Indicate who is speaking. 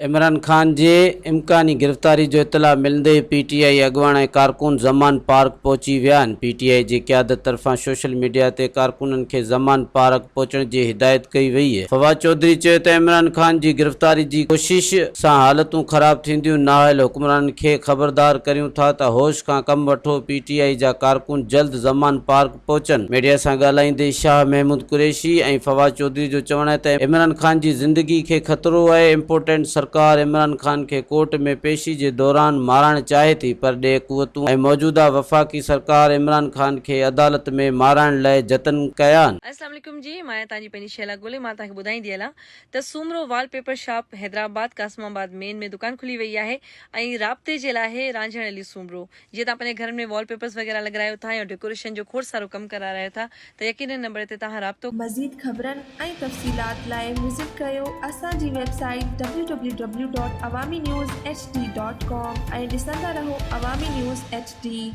Speaker 1: عمران خان جي امڪاني گرفتاري جو اطلاع ملندي ئي پي ٽي آء اڳواڻ ۽ ڪارڪن زمان پارڪ پهچي ويا آهن. پي ٽي آء جي قيادت طرفان سوشل ميڊيا تي ڪارڪنن کي زمان پارڪ پهچڻ جي هدايت ڪئي وئي. فواد چوڌري چيو ته عمران خان جي گرفتاري جي ڪوشش سان حالتون خراب ٿينديون، نااهل حڪمرانن کي خبردار ڪريون ٿا ته هوش کان ڪم وٺو، پي ٽي آء جا ڪارڪن جلد زمان پارڪ پهچن. ميڊيا سان ڳالهائيندي شاهه محمود قريشي ۽ فواد چوڌري جو چوڻ آهي ته عمران خان جي زندگي کي خطرو آهي، امپورٽنٽ سرڪار عمران خان کي ڪورٽ ۾ پيشي جي دوران مارائڻ چاهي ٿي، پرڏيهه قوتون ۽ موجوده وفاقي سرڪار عمران خان کي عدالت ۾ مارائڻ لاء جتن ڪيا آهن.
Speaker 2: السلام عليڪم جي مان آهيان توهان جي پنهنجي شهلا گولي مان توهان کي ٻڌائيندي هلان ته Soomro wallpaper shop Hyderabad Qasimabad main ۾ دڪان کلي وئي آهي ۽ رابطي جي لاء رانجهڻ علي سومرو جيئن توهان پنهنجي گهرن ۾ وال پيپرز وغيره لڳرايو ٿا يا ڊيڪوريشن جو کوڙ سارو ڪم ڪرارايو ٿا ته يقينن نمبر تي توهان رابطو
Speaker 3: مزيد خبرن ۽ تفصيلات لاء وزٽ ڪريو اسان جي website W W W dot Awami news H D dot com ۽ ڏسندا رهو عوامي نيوز ايڇ ڊي.